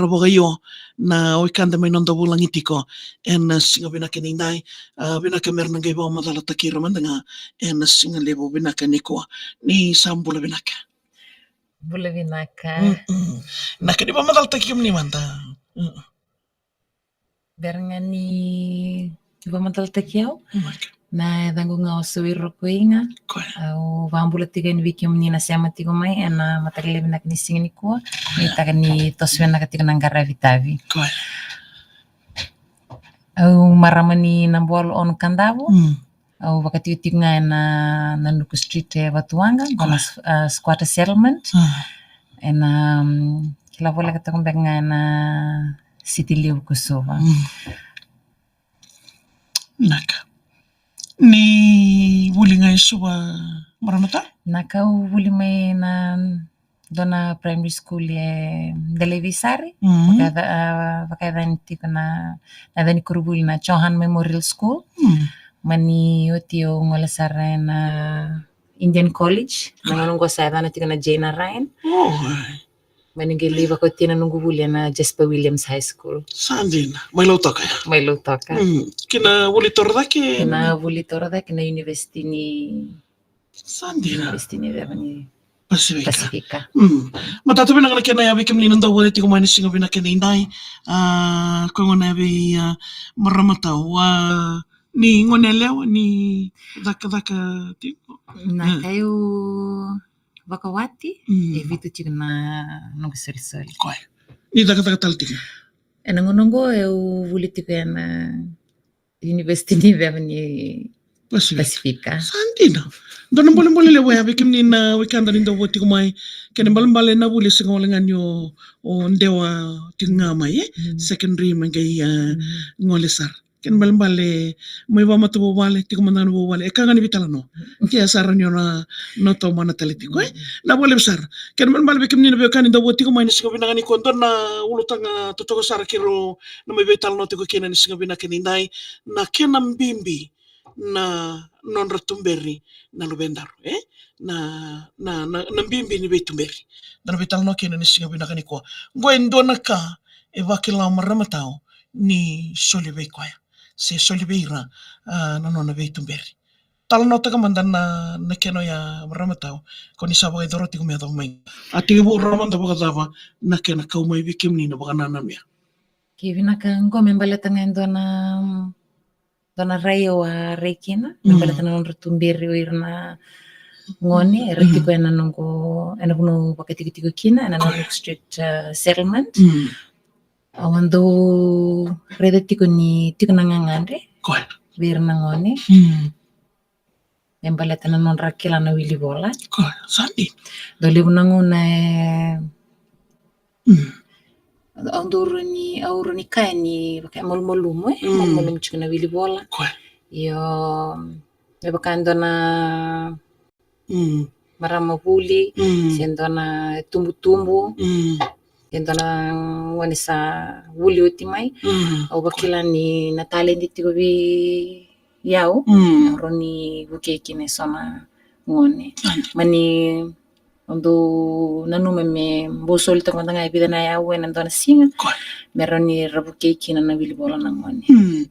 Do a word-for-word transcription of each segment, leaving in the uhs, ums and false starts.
vakaio na wekada mai noda vulagi tiko ena siga vinaka nikua. A, vinaka mera na qai vakamacalataki ira mada ga ena siga levu vinaka nikua. Ni sa bula vinaka. Bula vinaka. Mm-mm. Na kena vakamacalataki kemuni mada. Mm. Bera ga ni vakamacalataki au. Mm. Na yacaqu ga o Sui Rokoiga. Koya. Au vakabula tiko yani vei kemuni na sema tiko mai ena mataka lailai vinaka ni siga nikua. Koya. Ni taka ni toso vinaka tiko na qaravi tavi. Koya. Au marama ni Nabualu, Ono Kadavu. Mm. Au vakatikotiko ga ena Nanuku Street e Vatuwaqa, qo na, ah, s-, ah, squatter settlement. Ah. Ena, mm, kila voleka toka beka ga ena city levu ko Suva. Mm. Naka. Ni vuli ga e Suva, marama tau? Naka, au vuli mai na dua na primary school e Delaiveisarai. Mm. Vaka-, ah, vakayacani tiko na, na yacani koronivuli na Chauhan Memorial School. Mm. Mani oti au gole sara ena Indian College. Na gauna qo sa yacana tiko na J Narayan. Oh. Mani qai lai vakauti na noqu vuli ena Jasper Williams High School. Sa dina. Mai Lautoka ya? Mai Lautoka. Mm. Kina vuli torocake? Kina vuli torocake na university ni Sa dina. University ni Ceva ni Pasifika. Pasifika. Mm. Matata vinaka na kena ya vei kemuni na dau voli tiko mai na siga vinaka nikua. A, ko gona ya vei, a, marama tau. A, ni gone yalewa, ni cakacaka tiko? Na, mm, kau vakawati, mm, e vitu tiko na noqu solisoli. Koya. Ni cakacaka tale tiko? Ena gauna qo au vuli tiko ena University ni Ceva ni Pasifika. Pasifika. Sa dina. Dua na bolebole levu ya vei kemuni na wekada ni dau voli tiko mai. Kena ibalebale na vuli e sega wale ga ni o, o dewa tiko ga mai, e? Mm. Secondary mai qai, a, mm, gole sara. Kena ibalebale mai vakamatavuvale, tiko mada ga na vuvale. E ka ga ni veitalanoa. Ke a sara ni o na, na tomana tale tiko, e? Mm. Na vole sara. Kena ibalebale vei kemuni na veiwekani dau voli tiko mai na siga vinaka nikua, dua na ulutaga totoka sara keirau na mai veitalanoa tiko kina ni siga vinaka nikua, na kena bibi na nodra tuberi na luvedaru, e? Na, na, na, na bibi ni veituberi. Da na veitalanoa kina ni siga vinaka nikua. Qo e dua na ka e vakila o marama tau ni soli vei koya se soli vei ira, a, na nona veituberi. Talanoataka mada na, na kena oya marama tau, ko ni sa vakaicoro tiko me yacova mai. A tekivu rawa mada vakacava na kena kau mai vei kemuni na vakanananu ya? Ke vinaka qo me baleta ga e dua na, dua na rai au a rai kina, me, mm, baleta na nodra tuberi o ira na gone era, mm, tiko ena noqu, ena vanua au vakatikotiko kina, ena, koya, Nanuku Street, a, settlement. Mm. Au a dau raica tiko ni tiko na gagadre, koya, vei ira na gone. Mm. Me baleta na nodra kila na wili vola. Koya, sa dina. Dau levu na gauna e, mm, au dau rawa ni, au rawa ni kaya ni vaka e malumalumu, e? Mm. Malumalumu tiko na wili vola. Koya. Io, me vaka e dua na, mm, marama vuli, mm, se dua na tubutubu, mm, se dua na gone sa vuli oti mai. Mm. Au vakila ni na taledi tiko vei au, mm, au rawa ni vukei kina eso na gone. Ande. Mani au dau nanuma me bau soli toka mada ga e vica na iyau ena dua na siga. Koya. Me rawa ni ra vukei kina na wili vola na gone. Mm.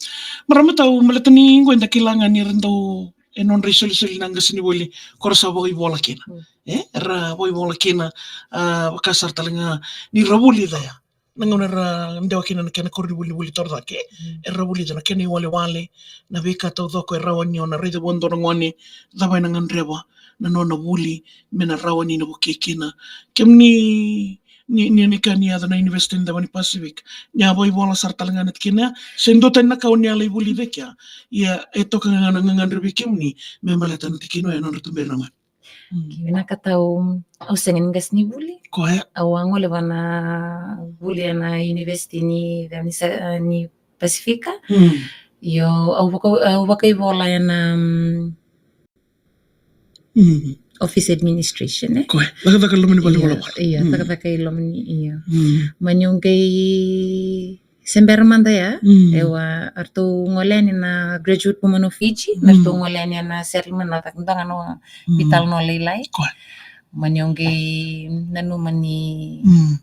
Marama tau, baleta ni qo eda kila ga ni ra dau e nodra isolisoli na qasenivuli ko ra sa vakaivola kina. Mm. E, era vakaivola kina, a, vaka sara tale ga ni ra vulica ya. Na gauna era dewa kina na kena koronivuli ni vuli torocake, mm, era vulica na kena iwalewale, na veika taucoko e rawa ni o na raica vua e dua na gone, cava ena gadreva na nona vuli me na rawa ni na vukei kina. Kemuni ni, ni, ni ka ni yaco na University ni Ceva ni Pacific, ni a vakaivola sara tale ga na tikina ya, se dua tani na ka o ni a lai vulica e kea, ia e toka ga na gagadre vei kemuni me baleta na tikina oya e nodra tuberi na gone. Mm. Ke vinaka tau, au sega ni qasenivuli. Koya. Au a gole vua na vuli ena University ni Ceva ni sa-, ni Pasifika. Mm. Io, au vaka-, au vakaivola ena, mm, mm, office administration, e? Koya. Cakacaka i loma ni valenivolavola. Io, io, mm, cakacaka i loma ni, io. Mm. Mani au qai se bera mada ya, mm, e wa, eratou gole yani na Graduate Women of Fiji, mm, eratou gole yani ena settlement, na cakacaka na, mm, veitalanoa lailai. Koya. Mani au qai nanuma ni, mm,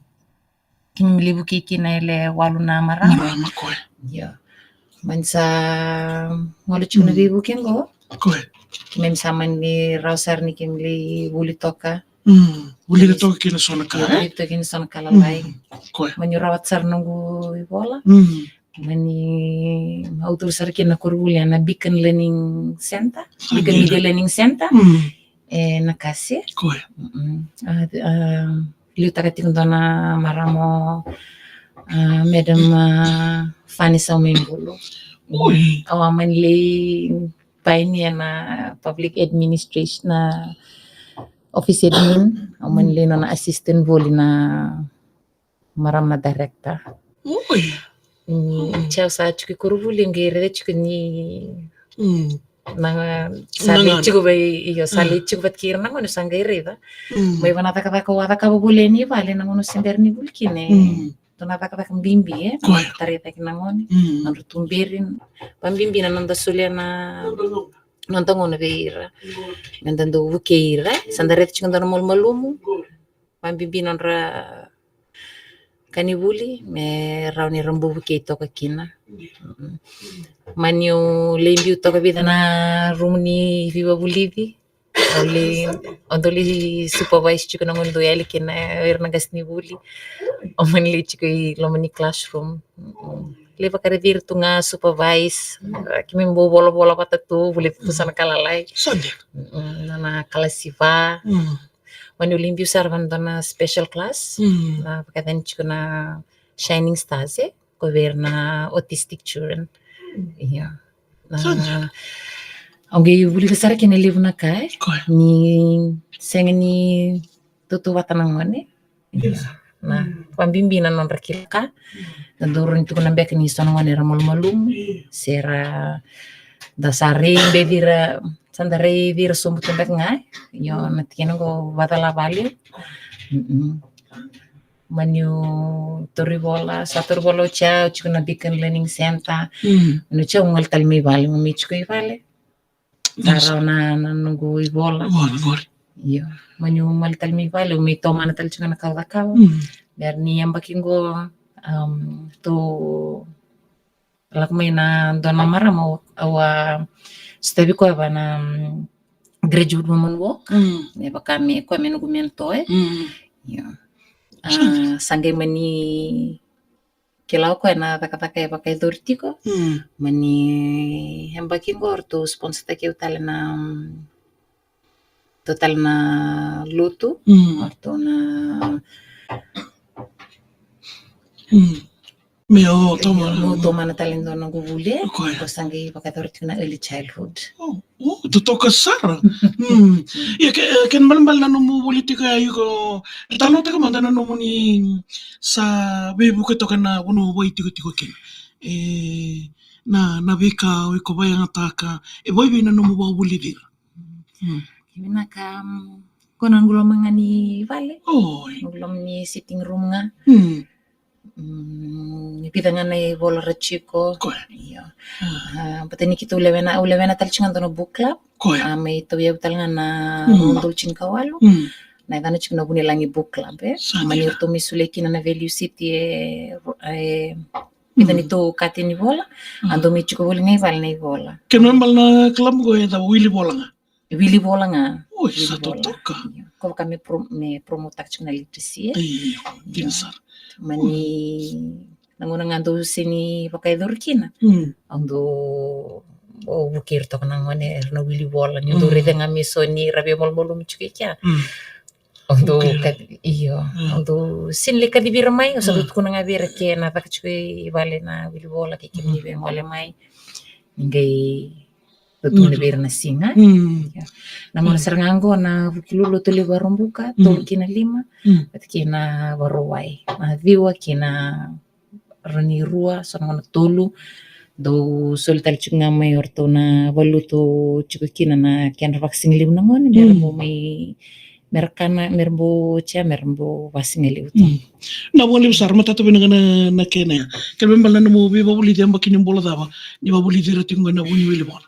keimami lai vukei kina e le walu na marama. Marama, koya. Io. Mani sa gole tiko na veivuke qo. Koya. Keimami sa mani rawa sara ni keimami lai vuli toka. Mm. Vuli toka kina so na ka, io, e? Vuli toka kina so na ka lalai. Mm. Koya. Mani rawa sara noqu ivola. Mm. Mani, au tu sara kina na koronivuli na Beacon Learning Center. Beacon Media Learning Center. Mm. E Nakase. Koya. Mm. A, a, liutaka tiko dua na marama, a, Madam, a, Fani Saumaibulu. Oi. Au a mani lai painia na public administration, na office admin. Au mani lai nona assistant voli na marama na director. Oi. Mm, mm. Tia, au sa tiko i koronivuli, qai raica tiko ni, mm, na, sa lai tiko vei, io, sa lai tiko vata kei ira na gone, sa qai raica. Mm. Mai vei na cakacaka au a cakava voli e ni vale na gauna se bera ni vuli kina. Mm. Dua na cakacaka bibi, e? Koya. Tarai cake na gone. Mm. Nodra tuberi. Vakabibi na noda solia na noda gauna vei ira. Mm. Meda dau vukei ira, e? Sa da raica tiko dua na malumalumu. Vakabibi nodra ka ni vuli, me rawa ni ra bau vukei toka kina. Mm. Mani au lai biu toka vica na rumu ni veivakavulici. Au lai, au dau lai supervise tiko na gauna dau yali kina o ira na qasenivuli. Au mani lai tiko i loma ni classroom. Mm. Lai vakaraici ira tu ga, supervise. Keimami bau volavola vata tu, vuli tu sa na ka lalai. Sa dina. Mm, na, na kalasi va. Mm. Mani au lai biu sara vei na dua na special class. Mm. Na vakayacani tiko na Shining Stars, e? Ko vei ira na autistic children. Mm. Io. Na, au qai vulica sara kina e levu na ka, e? Koya. Ni sega ni tautauvata na gone. Io. Na, mm, vakabibi na nodra kila ka. Mm. Da dau rawa ni tukuna beka ni so na gone era malumalumu. Io. Se ra, da sa raici ira, sa da raici ira sobu tu beka ga, e? Io, na tikina qo vakacala vale. Mm-mm. Mani au tauri vola, sa tauri vola oti, au tiko na Beacon Learning Center. Mm. Mani oti au gole tale mai vale, au mai tiko i vale. Sa rawa na, na noqu ivola. Vola, qori. Io. Mani au gole tale mai vale, au mai tomana tale tiko na ka au cakava. Mm. Bera ni yabaki qo, um, tou lako mai na dua na marama au a sotavi koya va na, mm, Graduate Women Walk. Mm. Me vaka me, koya me noqu mentor, e? Mm. Io. A, sa qai mani kila o koya na cakacaka e vakayacori tiko. Mm. Mani yabaki qo ratou sponsortaki au tale na, mm, ratou tale na lotu. Mm. Ratou na, mm, me o tomana, me o tomana tale dua noqu vuli. Koya. Ko sa qai vakayacori tiko na early childhood. Oh, oh, totoka sara. Mm. Ia ke, e, kena ibalebale na nomu vuli tiko ya, iko talanoataka mada na nomuni sa veivuke toka na vanua o vakaitikotiko kina. E, na, na veika o iko vakayagataka, e vakaevei na nomu vakavulici ira? Mm. Vinaka, mm, ko na noqu loma ga ni vale. Oi. Noqu loma ni sitting room ga. Mm. Mm, vica ga na ivola ra tiko. Koya. Io. Ah. Ah, baleta ni keitou lewena, au lewena tale tiko ga dua na book club. Koya. A mai tauyavu tale ga na, mm, rua na udolu tinikawalu. Mm. Na yacana tiko na Vunilagi Book Club, e? Sa dina. Mani ratou mai solia kina na Value City, e, e, vica, mm, ni tou kati ni vola. Mm. A dou mai tiko voli ga i vale na ivola. Kena ibalebale na club qo e cava, wili vola ga? Wili vola ga. Oi, sa totoka. Io. Ko vaka me pro-, me promote-taka tiko na literacy, e? Io, dina sara. Mani, na gauna ga dou sega ni vakayacori kina. Mm. Au dau, au vukei ira toka na gone era na wili vola. Ni dou, mm, raica ga me so ni ra veimalumalumu tiko i kea. Mm. Au dau, okay, kaci-, io. Mm. Au dau sega ni lai kacivi ira mai, au sa dau, mm, tukuna ga vei ira ke na caka tiko i vale na wili vola, ke kemuni, mm, via gole mai. Ni qai dau tukuna, mm, vei ira na siga. Mm. Ia. Na gauna, mm, sara ga qo na Vukelulu tou lai Vakaraubuka, mm, tolu ki na lima, mm, vata kei na Vakarauwai. Na ciwa ki na rua ni rua, so na gauna tolu. Dou soli tale tiko ga mai o ratou na valenilotu tiko kina na kedra vakasigalevu na gone, me ra, mm, bau mai, me ra kana, me ra bau tia, me ra bau vakasigalevu tu. Mm. Na vakalevu sara, matata vinaka na, na kena ya. Kena ibalebale na nomu veivakavulici, yabaki ni bula cava ni vakavulici ira tiko qo na vu ni wili vola?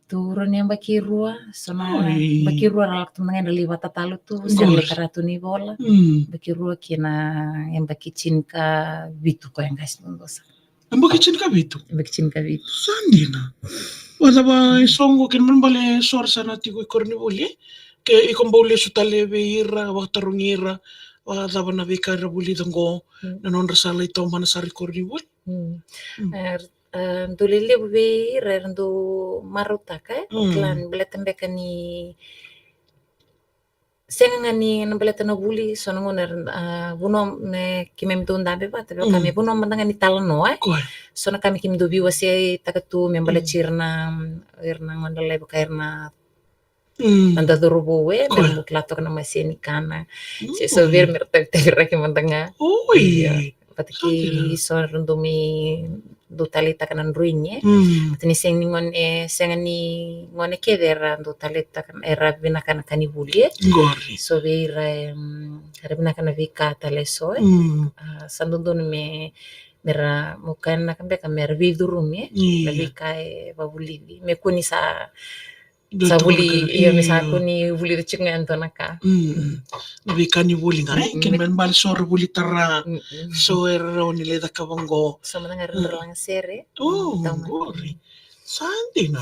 Tu rua ni yabaki rua, so na yabaki rua ra lako tu mada ga era lai vakatatalo tu, se ra lai tara tu na ivola. Yabaki rua kei na yabaki tinikavitu. Yabaki tinikavitu. Yabaki tinikavitu. Sa dina. Vakacava e soqo kei na balebale so ra sa na tiko i koronivuli, e? Ke iko bau lesu tale vei ira, vakatarogi ira vakacava na veika era vulica oqo, na nodra sa lai taubana sara i koronivuli. E, dau lelevu vei ira era dau marautaka, e? Kila ni baleta beka ni sega ga ni na baleta na vuli, so na gauna era, a, vanua me keimami dau dabe vata, vaka me vanua mada ga ni talanoa, e? So na ka me keimami dau veiwaseitaka tu me baleti ira na, ira na gone lalai vaka ira na noda cauravou, e, me ra bau kila toka na maseni kana. Se so vei ira me ra tavitaviraki mada ga. Oi. Ia. Vata kei so era dau mai dau taleitaka na droini, e. Vata ni sega ni gone, sega ni gone kece era dau taleitaka, era vinaka na ka ni vuli, e. So vei ira, em, era vinaka na veika tale so, e. A, sa dodonu me, me ra, mo kaya na ka beka me ra veicurumi, e. Na veika e vavulici. Me kua ni sa sa vuli, io, me sa kua ni vulica tiko ga e dua na ka. Na veika ni vuli ga, e? Kei na balebale so ra vuli tara, so era rawa ni lai cakava oqo. So mada ga ra lagasere. O, qori. Sa dina.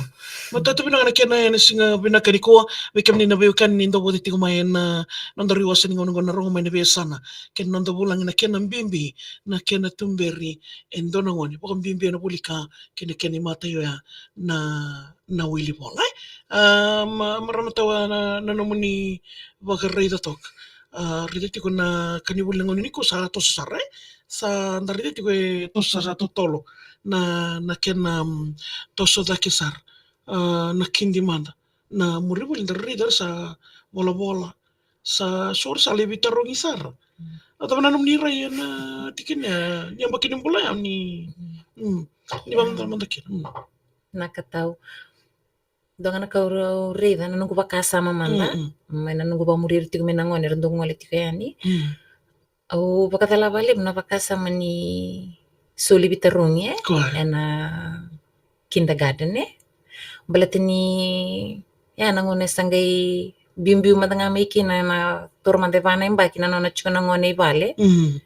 Matata vinaka na kena, ena siga vinaka nikua, vei kemuni na veiwekani ni dau vauci tiko mai ena noda ruiwasa ni gauna oqo, na rogo mai na veiyasana kei na noda vulagi, na kena bibi, na kena tuberi e dua na gone, vakabibi ena vuli ka kei na kena imatai oya na na wili vola, e? A, ma, marama tawa na, na nomuni vakaraica toka. A, raica tiko na ka ni vuli na gauna nikua sa toso sara, e? Sa da raica tiko e toso sara, sa totolo na, na kena, mm, toso cake sara. A, na kidi mada. Na muri vuli da raica sa volavola. Sa so ra sa lai veitarogi sara. A cava na nomuni rai ena tikina ni yabaki ni bula ya ni, mm, ni vamada mada kina. Mm. Na ka tau. Dua ga na ka au raica, na noqu vakasama mada. Mm, mm. Mai na noqu vakamuri ira tiko mai na gone, era dau gole tiko yani. Mm. Au vakacala vakalevu na vakasama ni soli veitarogi, e? Ena kindergarten, e? Baleta ni, ya, na gauna e sa qai biubiu mada ga mai kina, na taura mada e va na yabaki na nona tiko na gone i vale. Mm.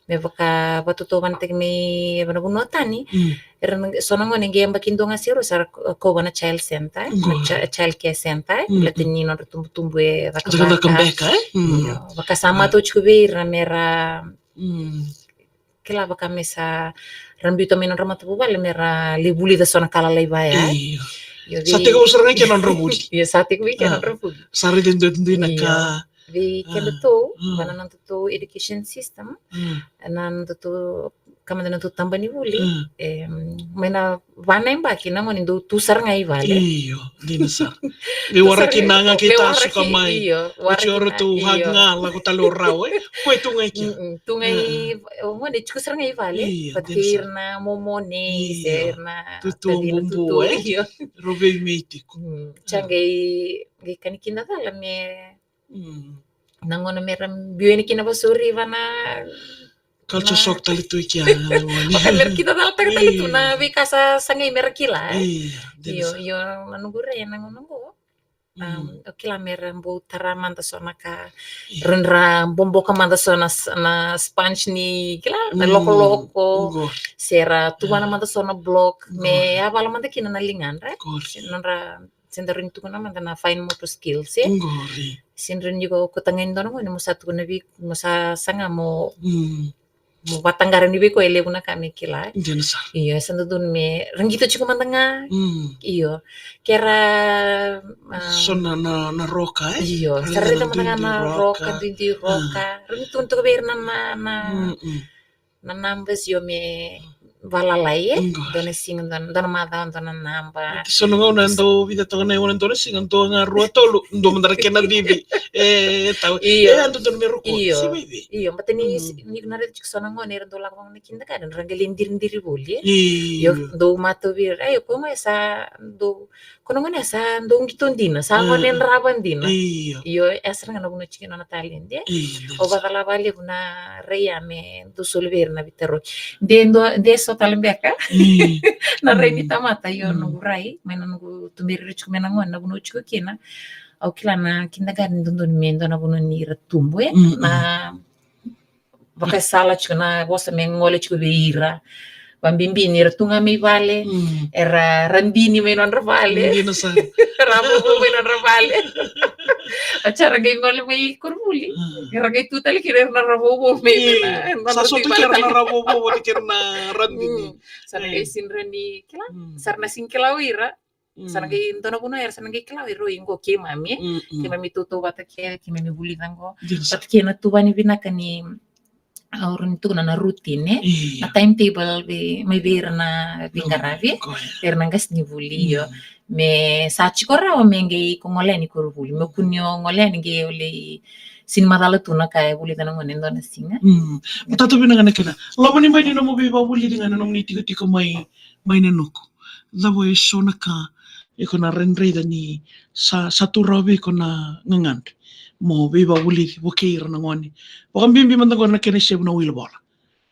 Me vaka, vakatotovanataki mai ena vanua tani. Mm. Era na, so na gone qai yabaki dua ga se rua sa ra kauva na child center, e? Na chi-, child care center, e? Mm, mm. Baleta ni nodra tubutubu e cakacaka beka, e? Mm. Io, vaka sa matau tiko vei ira me ra, mm, kila, vaka me sa ra biuta mai nodra matavuvale me ra lai vulica so na ka lalai vaya, e? Io. Io, sa tekivu sara ga kina nodra vuli. Io, sa tekivu kina nodra vuli. Sa raica duidui na ka. Vei kedatou, va na nodatou education system, na nodatou, ka mada nodatou tabana ni vuli, e, mai na va na yabaki na gone dau tu sara ga i vale. Io, dina sara. Me waraki na ga kei tasuka mai. Io, oti o ratou hug ga, lako tale o rau, e. Koya tu ga i kea. Mm, tu ga i, o gone tiko sara ga i vale. Io, dina sara. Vata kei ira na momo nei, se ira na tutu, bubu, e. Io. Rau veimei tiko. Mm, sa qai, qai ka ni kidacala me Mm. Na gauna me ra biu yani kina vakasauri va na culture shock tale tu i kea. Vaka me ra kidacala tale tu na veika sa sagai me ra kila, e? Io, io, na noqu rai ena gauna oqo. Mm. Au kila me ra bau tara mada so na ka. Io. Ra, ra boboka mada so na s-, na sponge ni kila, na lokoloko. Qori. Se ra tuvana mada so na block. Qori. Me yavala mada kina na ligadra. Qori. Se nodra se da rawa ni tukuna mada na fine motor skills, e? Qori. Se da rawa ni ko, ko tagai dua na gone mo sa tukuna vei, mo sa saga mo, mm, mo vakataqara ni vei koya e levu na ka me kila, e? Dina sara. Io, sa dodonu me ra qito tiko mada ga. Mm. Io. Ke ra, um, so na, na, na roka, e? Io, sa raica mada ga na roka, duidui roka. Ra qito toka vei ira na, na, na, mm, mm. Na numbers, io, me valalai, e? Qori. Dua na siga, dua na, dua na macawa, dua na naba. So na gauna dau vica toka na iwana, dua na siga, dua ga, rua, tolu, dua mada na kena cici. E, tau. Io. E, a dodonu me rokova. Io. Se vei vei. Io, baleta ni, mm, ni na raica tiko so na gauna era dau lako vaka na kindergarten, ra qai lai diridiri voli, e? Io. Io, dau matau vei ira. Ai, o koya qo e sa dau Ko na gone sa dau qito dina, sa gone drava dina. Io. Io, e sara ga na vanua tiko na nona talent. Io, dina. Au vakacala vakalevu na rai ya me dau soli vei ira na veitarogi. De dua, de so tale beka. Mm. Na rai ni tamata, io, mm, noqu rai mai na noqu tuberi ira tiko mai na gone, na vanua tiko kina. Au kila na kindergarten dodonu me dua na vanua ni ra tubu, e. Mm, na, mm. Vakasala tiko na vosa me gole tiko vei ira. Vabibi ni ra tu ga mai vale, mm, era, ra dini mai nodra vale. Dina sara. Ra vovo mai nodra vale. Oti ra qai gole mai koronivuli. Mm. Ra qai tu tale kina era na ra vovo mai, e, na, na, sa sota kina na ra vovo, oti kina na ra dini. Mm. Sa na, e, qai sega ni kila. Mm. Sa ra na sega ni kila o ira. Mm. Sa na qai dua na vanua era sa na qai kila o ira, o i qo keimami, e. Mm, mm. Keimami tautauvata kece, keimami vulica qo. Dina sara. Vata kei na tuvani vinaka ni, au rawa ni tukuna na routine, e. Io. Na timetable vei, mai vei ira na veiqaravi, koya, vei ira na qasenivuli, io. Mm. Me sa tiko rawa me qai iko gole yani koronivuli. Me kua ni o gole yani qai o lai sega ni macala tu na ka e vulica na gone e dua na siga. Mm. Matata vinaka na kena. Loma ni bai ni nomu veivakavulici ga na nomuni tikotiko mai, mai Nanuku. Cava e so na ka iko na raica ni sa, sa tu rawa vei iko na gagadre mo veivavulici, vukei ira na gone. Vakabibi mada qori na kena isevu na uilovola.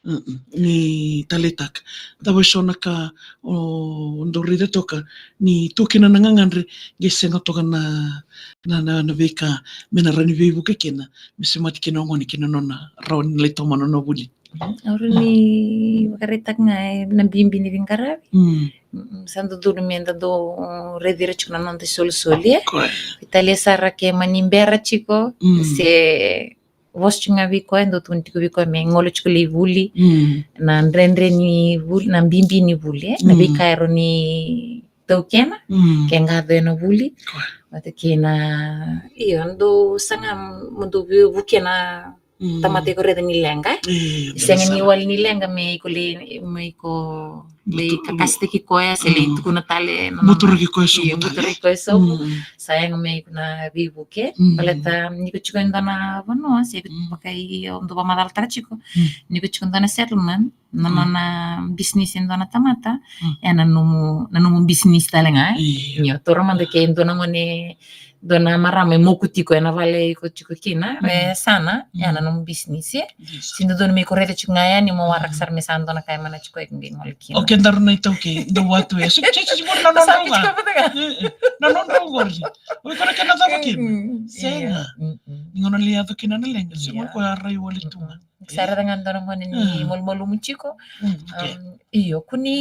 Mm-mm. Ni taleitaka. Cava e so na ka o dau raica toka ni tu kina na gagadre, qai sega toka na, na, na, na veika me na rawa ni veivuke kina, me semati kina o gone kina nona rawa ni lai tomana na vuli. Au rawa ni vakaraitaka ga, e, na bibi ni veiqaravi. Mm. Mm, sa dodonu me da dau raici ira tiko na noda isolisoli, e. Koya. Veitalia sara ke mani bera tiko, mm, se vosa tiko ga vei koya, dau tukuna tiko vei koya me gole tiko lai vuli. Mm. Na dredre ni vuli, na bibi ni vuli, e. Na, mm, veika e rawa ni taukena, mm, ke qai ena vuli. Koya. Vata kei na, io, dau saga mo dau veivuke na, mm, tamata iko raica ni leqa. Io, sega ni wali ni leqa me iko lai, me iko lai kakasitaki koya, se lai, mm, tukuna tale na, buturaki koya sobu, io, tale. Buturaki koya sobu. Mm. Sa yaga me iko na veivuke. Mm. Baleta ni ko tiko e dua na vanua, se, mm, vaka o dau vakamacalataka tiko. Mm. Ni ko tiko e dua na settlement, na, mm, nona bisinisi e dua na tamata, mm, e na nomu, na nomu bisinisi tale ga, e. Io. Io, taura mada ke dua na gone, dua na marama e moku tiko e na vale iko tiko kina, mm, e yasana, e, mm, na nomu bisinisi, e. Yes. Sega ni dodonu me iko raica tiko ga yani mo waraka, mm, sara me sa dua na ka e mana tiko e qai gole kina. O kedaru na iTaukei, dau vatu e. Sega, sega, sega, na nodrau ga. E, e. Na nodrau qori. O iko na kena cava kina. Mm, mm. Sega. Io. Mm, mm. Ni gauna lai yaco kina na leqa, sega, io, ko a rai wale tu ga. Mm, mm. Sa raica ga dua na gone ni, mm, malumalumu tiko. Mm, okay. Um, io, kua ni,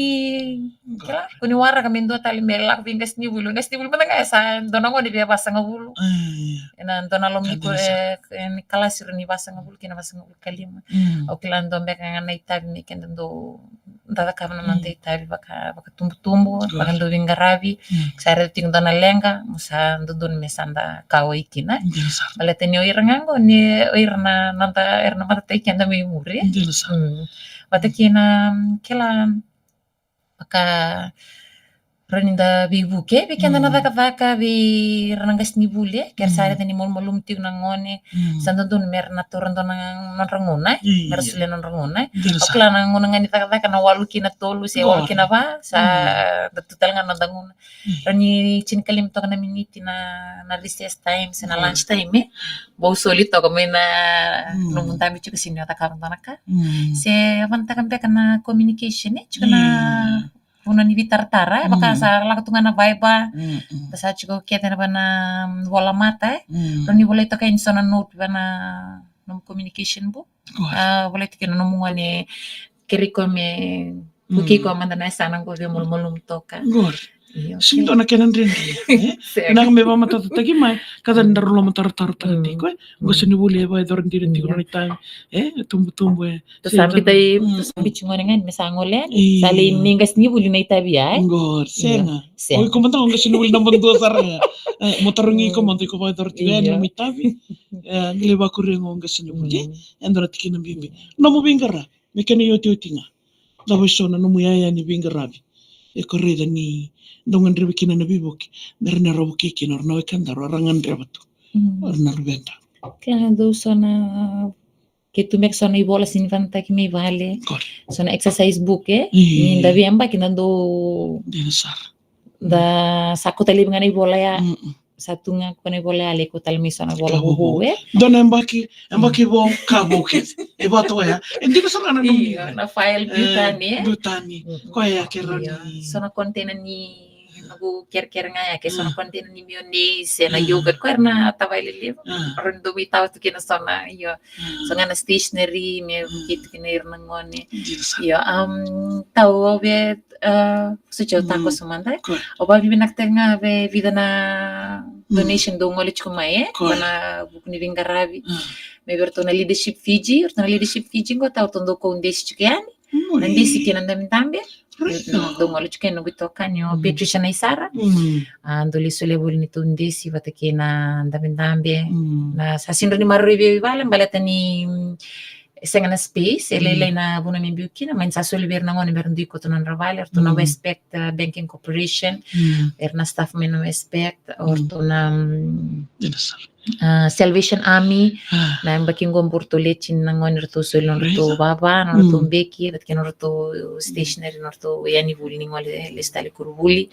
qori, kila, kua ni waraka me dua tale me lako vei qasenivuli. Qasenivuli mada ga e sa dua na gone via vasagavulu. Mm. E na dua na loma ni ko, e, e, ni kalasi rawa ni vasagavulu kei na vasagavulu ka lima. Mm. Au kila dua beka ga na itavi me keda dau da cakava na noda, mm, itavi vaka, vakatubutubu, qori, vakadau veiqaravi. Mm. Sa raica tiko dua na leqa, mo sa dodonu me sa da kauwai kina. Dina sara. Baleta ni o ira ga qo, ni o ira na, na da, era na matataki keda mai muri. Dina sara. Mm. Vata kei na, mm, kila, vaka rawa ni da veivuke vei keda na, mm, cakacaka, vei ira na qasenivuli, e. Ke ra sa, mm, raica ni malumalumu tiko na gone, mm, sa dodonu me ra na taura dua na nodra gauna, e. Io. Me ra solia nodra gauna, e. Dina sara. Au kila na gauna ga ni cakacaka na walu ki na tolu se, qori, walu ki na va, sa, mm, da tu tale ga na noda gauna. Mm. Rawa ni tinikalima toka na miniti na, na recess time se na, mm, lunch time, e. Bau soli toka mai na, mm, nomu dabe tiko, sega ni o cakava dua na ka. Mm. Se vanataka beka na communication, e, tiko na, mm, vanua ni veitaratara, e, vaka, mm, sa lako tu ga na Viber. Mm, mm. Da sa tiko kece na va na, mm, vola mata, e. Mm. Rawa ni volai toka yani so na note va na nomu communication book. Qori. A, volai toka na nomu gone, kerei koya me, mm, vukei koya mada na yasana qo, via malumalumu toka. Qori. Io, okay. Sega ni dua na kena dredre, e? Sega. Vinaka me vakamatatataki mai, ka ca ni daru lomatarotaro tale tiko, e? Mm. Qasenivuli e vakayacora dina tiko, io, na nona itavi, e? Tubutubu, e. Tou sa biuta, mm, tou sa biuta tiko gone ga ni me sa gole yani. Io. Sa lai nei qasenivuli na itavi ya, e? Qori, sega. Io, sega. O iko mada ga o qasenivuli naba dua sara ga. E, mo tarogi iko mada, iko vakayacora tiko yani, io, nomu itavi. E, qai lai vakuria ga o qasenivuli. Mm. E dua na tikina bibi. Nomu veiqaravi, me kena iotioti ga. Cava e so na nomu iyaya ni veiqaravi e ko raica ni dau gadrevi kina na veivuke, me ra na rawa vukei kina o ira na wekadaru, o ira gadreva tu, mm, o ira na luveda? Kila, dau so na, ke tu beka so na ivola sega ni vakanataki mai vale. Qori. So na exercise book, e? Io. Ni da veiyabaki da dau, dina sara, da sa kauta laivi ga na ivola ya. Mm-mm. sa tu ga ko na ivola yale, ko tale mai so na ivola vovou, e? Dua na yabaki, yabaki vou ka vou kece. E vata oya. E dina sara ga na nomuni. Io, na file biu tani, e? Biu tani. Mm, mm. Koya ke rawa ni. Io. So na container ni noqu kerekere ga ya, ke so na container ni mayonnaise, e na yogurt, koya era na tavaya lelevu. Rawa ni dau mai tawa tu kina so na, io. So ga na stationery me vukei tu kina ira na gone. Dina sara. Io, um, tau au via, uh, so tiko takoso mada. Au vakavinavinakataka ga vei vica na donation dau gole tiko mai, e? Ko na vuku ni veiqaravi. Me vei ratou na Leadership Fiji, ratou na Leadership Fiji qo tau ratou dau kaudesi tiko yani. Na desi kei na dabedabe. Dau gole tiko yani noqu itokani o Patricia Naisara. A dau lai solia voli neitou desi vata kei na dabedabe. Na sa sega ni maroroi vei au i vale baleta ni, mm, e sega na space, e lailai na vanua me biu kina, mai ni sa soli vei ira na gone me ra dui koto nodra vale, ratou na Westpac, uh, Banking Corporation, era na staff mai na Westpac, o ratou na, mm, uh, Salvation Army, na yabaki qo bau ratou leti na gone ratou soli nodratou vava, nodratou beki, vata kei nodratou stationery, nodratou yani vuli ni gole lesu tale i koronivuli.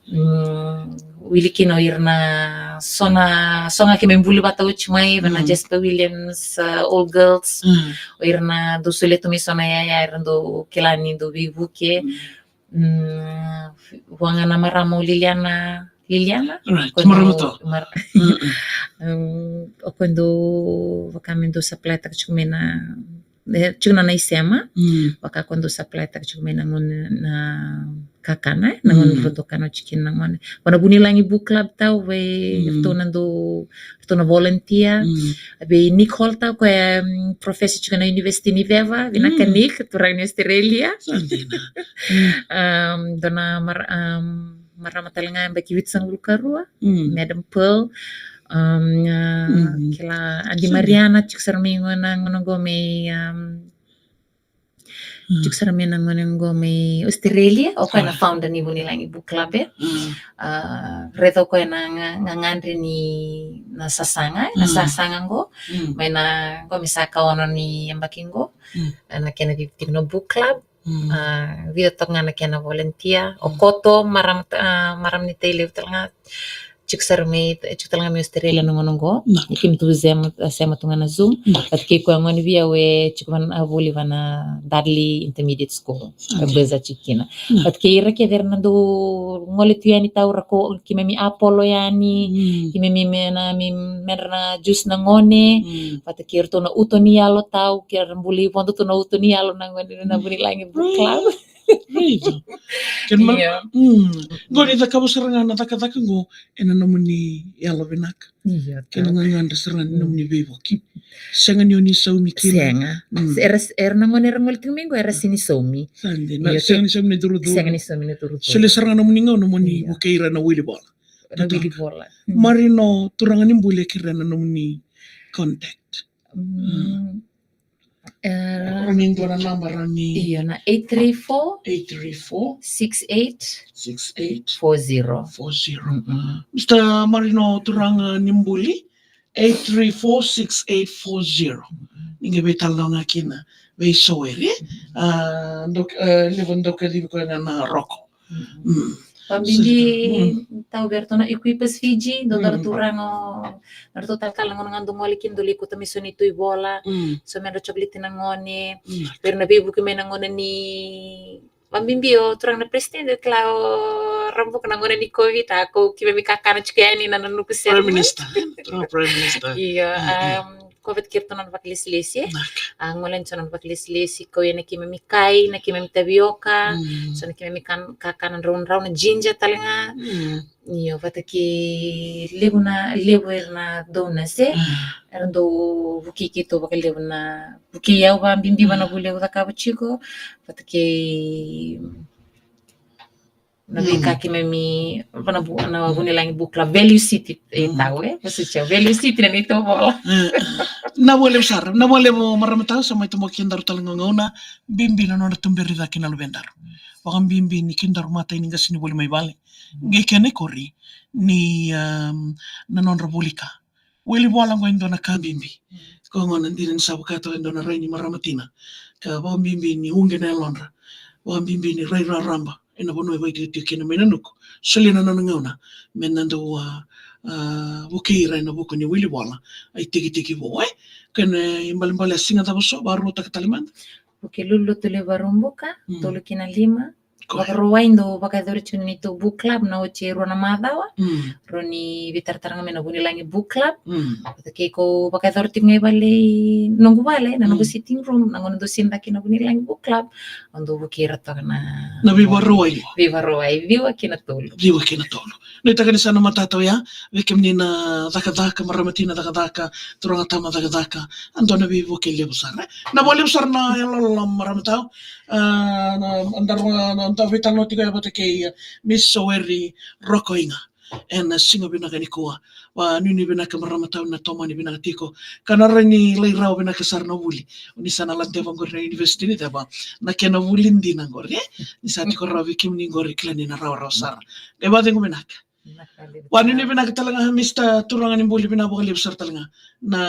Mm, wili kina o ira na so na, so ga keimami vuli vata oti mai, vei na Jasper Williams, uh, Old Girls, o ira na dau solia tu mai so na yaya, era dau kila ni dau veivuke. Mm, vua ga na marama o Liliana, Liliana? Right, marama to. Mar-, mm, o koya dau vaka me dau supply taka tiko mai na, e, tiko na, na isema. Vaka koya dau supply taka tiko mai na gone na kakana, e, na gone ratou kana oti kina na gone. Vua na Vunilagi Book Club tau vei ratou na dau, ratou na volunteer. Vei Nicole tau koya, mm, professor tiko na University ni Veva, vinaka Nick, turaga ni Australia. Sa dina. Um, dua na mar-, um, marama tale ga yabaki vitusagavulu ka rua, Madam Pearl, um, uh, kila Adi Mariana, tiko sara mai gona, gona qo mai, um, tiko sara mai na gone qo mai Australia, o koya na founder ni Vunilagi Book Club, e. Uh, raica o koya na ga-, gagadre ni na sasaga, na sasaga qo, mai na qo mai sa ka ono ni yabaki qo, na kena veivuke tiko na book club. Mm. A, vica toka ga na kena volunteer. O koto, marama, a, marama ni Tailevu tale ga. Tiko sara mai, tiko tale ga mai Australia na gauna qo. Ni keimami tu sema, sema tu ga na Zoom. Vata kei koya gone vei au e tiko vana, a, vuli vana Dudley Intermediate School. E beza tiko kina. Vata kei ira kece era na dau gole tu yani taura ko keimami Apollo yani. Keimami me na, me, medra na juice na gone. Vata kei iratou na uto ni yalo tau, kei ira buli vodo tu na uto ni yalo na gone na Vunilagi Book Club. Raica. Kena mal-, mm. Qo ni cakava sara ga na cakacaka qo ena nomuni yalo vinaka. Kena gagadre sara ga ni nomuni veivuke. Sega ni o ni saumi kina. Sega. Era, era na gone era gole tiko mai qo era sega ni saumi. Sa dina. Sega ni saumi na icurucuru. Sega ni saumi na icurucuru. Solia sara ga nomuni gauna mo ni vukei ira na wili vola. Na wili vola. Marino, turaga ni buli, e kerea na nomuni contact. Mm. E, rawa ni dua na naba rawa ni. Io, na eight three four, eight three four, six eight, six eight, four zero. Four zero. Mister Marino, turaga ni buli, eight three four, six eight four zero. Ni qai veitalanoa ga kina vei Soweri. A, dok-, e, levu dau kacivi koya ga na Roko. Mm. Vabibi tau vei ratou na Equippers Fiji, dau dau ratou rago, na ratou talatala na gauna ga dau gole kina, dau lai kauta mai so neitou ivola, so medra chocolate na gone, vei ira na veivuke mai na gauna ni, vabibi o turaga na president, kila o Rabuka na gauna ni COVID, a ko keimami kakana tiko yani na nanuku sere. Prime Minister, turaga Prime Minister. Io, um, Ko vata kei iratou na nona vakalesilesi, e. A, gole yani so na nona vakalesilesi, kau yani na keimami kai, na keimami tavioka, so na keimami kan-, kakana draudrau, na ginger tale ga. Io, vata kei levu na, levu era na donors, e. Era dau vukei keitou vakalevu na, vukei au vabibi vua na vuli au cakava tiko, vata kei na veika keimami, vua na vu-, na Vunilagi Book Club, Value City, e tau, e, vasutia, Value City na neitou vola. Na vua levu sara, na vua levu marama tau, sa mai toboki kedaru tale ga gauna, bibi na nodra tuberi cake na luvedaru. Vakabibi ni kedaru matai ni qasenivuli mai vale. Qai kena ikori, ni, um, na nodra vuli ka. Wili vola qo e dua na ka bibi. Ko gona dina ni sa vaka toka e dua na rai ni marama tina. Ka vakabibi ni uqe na yalodra. Vakabibi ni rai raraba ena vanua e vakatikotiko kina mai na nuku. Solia na nona gauna me na dau, a, a, vukei ira ena vuku ni wili vola, a, itekitekivu, e? Kena ibalebale a siga cava so, vakaruataka tale mada. Vukelulu, Lotu Levu, Vakaraubuka, mm, tolu ki na lima. Ko ya. Vakarauwai dou vakayacora tiko na neitou book club na oti e rua na macawa. Mm. Rawa ni veitaratara ga mai na Vunilagi Book Club. Mm. Vata kei ko vakayacora tiko ga i vale i noqu vale, na noqu, mm, sitting room, na gauna dou sega ni caka kina na Vunilagi Book Club, o dou vukei ira toka na, na veivakarauwai. Veivakarauwai, ciwa ki na tolu. Ciwa ki na tolu. Nuitaka ni sa na matata oya, vei kemuni na cakacaka, marama tina cakacaka, turaga tama cakacaka, a dua na veivuke levu sara. Na vakalevu sara na yaloyalo, marama tau. A, na, na, na, na veitalanoa tiko ya vata kei, e, Miss Soweri Rokoiga ena siga vinaka nikua. Vakanuinui vinaka, marama tau, na tomani vinaka tiko. Ka na rawa ni lai rawa vinaka sara na vuli. Ni sa na ladeva qori na University ni Ceva na kena vuli dina qori, e? Ni sa tiko rawa vei kemuni qori, kila ni na rawarawa sara. Qai vakacegu vinaka. Vinaka levu. Vakanuinui vinaka tale ga, Mister Turaganibuli, vinaka vakalevu sara tale ga na